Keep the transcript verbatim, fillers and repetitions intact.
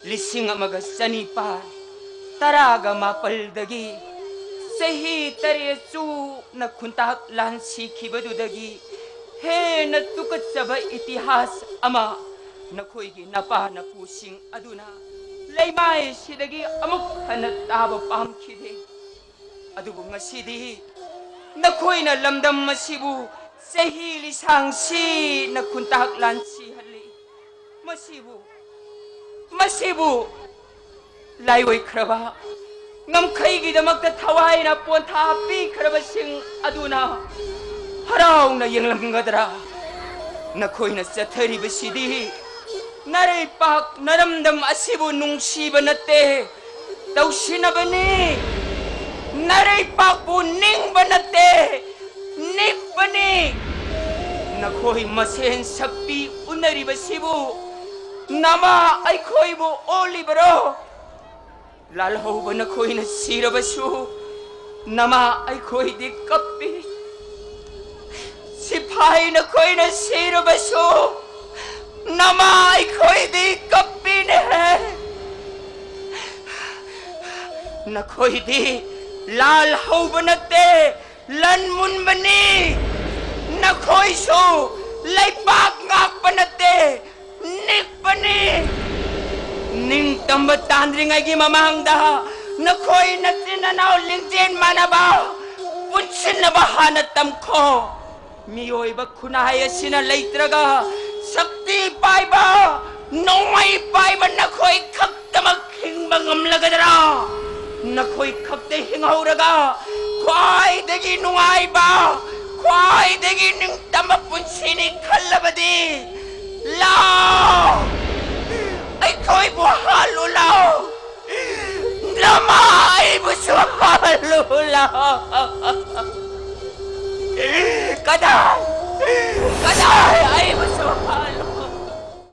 ꯂꯤꯁꯤꯡ ꯑꯃꯒ ꯆꯅꯤꯄꯥꯜ ꯇꯔꯥꯒ ꯃꯥꯄꯜꯗꯒꯤ ꯆꯍꯤ ꯇꯔꯦꯠ ꯆꯨꯞꯅ ꯈꯨꯟꯇꯥꯛ ꯂꯥꯟꯁꯤꯈꯤꯕꯗꯨꯗꯒꯤ ꯍꯦꯟꯅ ꯇꯨꯀꯠꯆꯕ ꯏꯇꯤꯍꯥꯁ ꯑꯃ ꯅꯈꯣꯏꯒꯤ ꯅꯄꯥ ꯅꯄꯨꯁꯤꯡ ꯑꯗꯨꯅ ꯂꯩꯃꯥꯏꯁꯤꯗꯒꯤ ꯑꯃꯨꯛ ꯍꯟꯅ ꯇꯥꯕ ꯄꯥꯝꯈꯤꯗꯦ꯫ ꯑꯗꯨꯕꯨ ꯉꯁꯤꯗꯤ ꯅꯈꯣꯏꯅ ꯂꯝꯗꯝ ꯑꯁꯤꯕꯨ ꯆꯍꯤ ꯂꯤꯁꯥꯡꯁꯤꯅ ꯈꯨꯟꯇꯥꯛ ꯂꯥꯟꯁꯤꯍꯜꯂꯤ꯫ ꯃꯁꯤꯕꯨ, ꯃꯁꯤꯕꯨ ꯂꯥꯏꯑꯣꯏꯈ꯭ꯔꯕ ꯉꯝꯈꯩꯒꯤꯗꯃꯛꯇ ꯊꯋꯥꯏꯅ ꯄꯣꯟꯊꯥ ꯄꯤꯈ꯭ꯔꯕꯁꯤꯡ ꯑꯗꯨꯅ ꯍꯔꯥꯎꯅ ꯌꯦꯡꯂꯝꯒꯗ꯭ꯔꯥ? ꯅꯈꯣꯏꯅ ꯆꯠꯊꯔꯤꯕꯁꯤꯗꯤ ꯅꯔꯩꯄꯥꯛ ꯅꯔꯝꯗꯝ ꯑꯁꯤꯕꯨ ꯅꯨꯡꯁꯤꯕ ꯅꯠꯇꯦ, ꯇꯧꯁꯤꯟꯅꯕꯅꯤ꯫ ꯅꯔꯩꯄꯥꯛꯄꯨ ꯅꯤꯡꯕ ꯅꯠꯇꯦ, ꯅꯤꯛꯄꯅꯤ꯫ ꯅꯈꯣꯏ ꯃꯁꯦꯟ ꯁꯛꯇꯤ ꯎꯟꯅꯔꯤꯕꯁꯤꯕꯨ ꯅꯃꯥ ꯑꯩꯈꯣꯏꯕꯨ ꯑꯣꯜꯂꯤꯕꯔꯣ? ꯂꯥꯜꯍꯧꯕ ꯅꯈꯣꯏꯅ ꯁꯤꯔꯕꯁꯨ ꯅꯃꯥ ꯑꯩꯈꯣꯏꯗꯤ ꯀꯞꯄꯤ꯫ ꯁꯤꯐꯥꯏ ꯅꯈꯣꯏꯅ ꯁꯤꯔꯕꯁꯨ ꯅꯃꯥ ꯑꯩꯈꯣꯏꯗꯤ ꯀꯞꯄꯤꯅꯦ꯫ ꯅꯈꯣꯏꯗꯤ ꯂꯥꯜꯍꯧꯕ ꯅꯠꯇꯦ, ꯂꯟ ꯃꯨꯟꯕꯅꯤ꯫ ꯅꯈꯣꯏꯁꯨ ꯂꯩꯄꯥꯛ ꯉꯥꯛꯄ ꯅꯠꯇꯦ, ꯅꯤꯛꯄꯅꯤ꯫ ꯅꯤꯡꯇꯝꯕ ꯇꯥꯟꯗ꯭ꯔꯤꯉꯩꯒꯤ ꯃꯃꯥꯡꯗ ꯅꯈꯣꯏ ꯅꯆꯤꯟ ꯅꯅꯥꯎ ꯂꯤꯡꯖꯦꯜ ꯃꯥꯟꯅꯕ ꯄꯨꯟꯁꯤꯟꯅꯕ ꯍꯥꯟꯅ ꯇꯝꯈꯣ꯫ ꯃꯤꯑꯣꯏꯕ ꯈꯨꯟꯅꯥꯏ ꯑꯁꯤꯅ ꯂꯩꯇ꯭ꯔꯒ ꯁꯛꯇꯤ ꯄꯥꯏꯕ, ꯅꯣꯡꯃꯩ ꯄꯥꯏꯕ ꯅꯈꯣꯏ ꯈꯛꯇꯃꯛ ꯍꯤꯡꯕ ꯉꯝꯂꯒꯗ꯭ꯔꯥ? ꯅꯈꯣꯏ ꯈꯛꯇ ꯍꯤꯡꯍꯧꯔꯒ ꯈ꯭ꯋꯥꯏꯗꯒꯤ ꯅꯨꯡꯉꯥꯏꯕ, ꯈ꯭ꯋꯥꯏꯗꯒꯤ ꯅꯤꯡꯇꯝꯕ ꯄꯨꯟꯁꯤꯅꯤ ꯈꯜꯂꯕꯗꯤ, ꯂꯥꯎ! ꯑꯩꯈꯣꯏꯕꯨ ꯍꯥꯠꯂꯨ ꯂꯥꯎ! ꯅꯃꯥ ꯑꯩꯕꯨꯁꯨ ꯍꯥꯠꯂꯨ ꯂꯥꯎ! ꯀꯗꯥꯏ? ꯀꯗꯥꯏ?